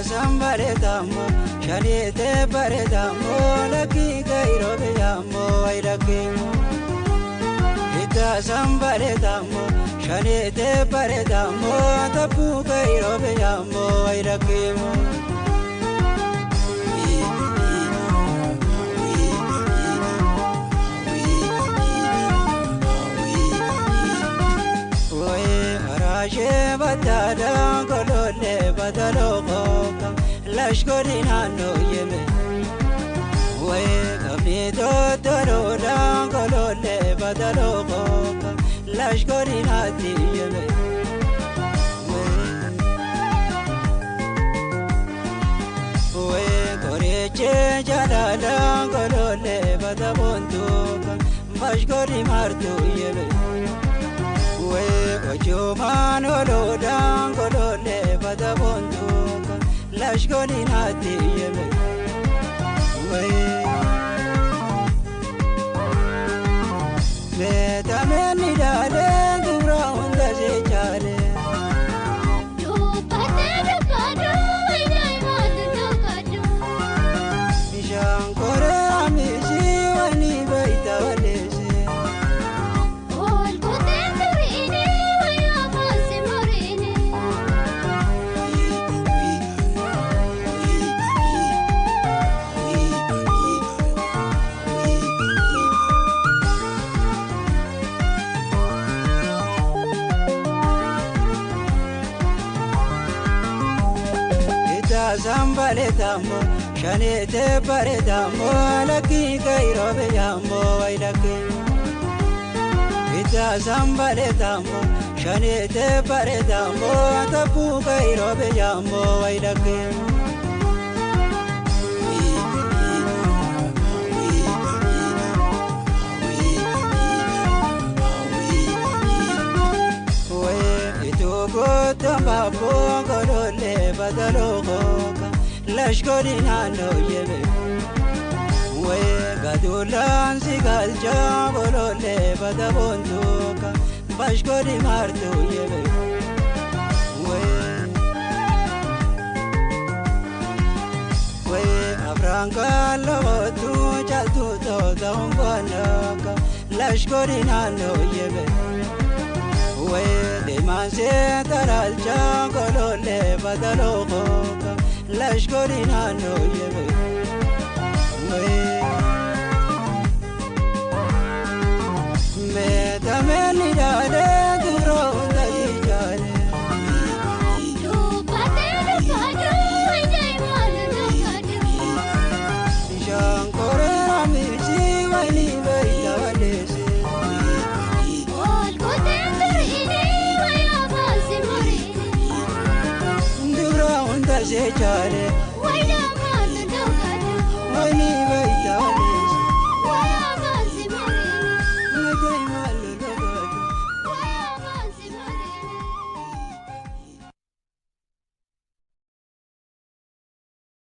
Sambaretamo, shanete baretamo, laki kairo beyamo, ailaki. Ita sambaretamo, shanete baretamo, tapu kairo beyamo, ailaki. Oye, batada golole badalo lashkori nano yeme we kamito torola golole badalo lashkori nati yeme we koreche jalala golole badabontu bashkori martu yeme we ojuman oloda golole badabontu lashkori nati yeme we metameni dale dura hunda se chale do pata do dai mat do kadu bishankore amisi wani baita walese ol kote turine waya mas morine. Sambaretamo, shanete baretamo, laki kairo beyamo, ailaki. Ita sambaretamo, shanete baretamo, tapu kairo beyamo, ailaki. Gotomba golole badalo lashkori nano yeme we gadulan sigalcha golole badabontuka bashkori martu yeme we we afranka lotu chaltu to dombanaka lashkori nano yeme we demanse taralcha golole badalo lashkori nano yeme we metameni dale duro dai Do pata do dai mal do kadu bishankore amisi wani baita walese ol kote turine waya mas morine dura hunda se chale.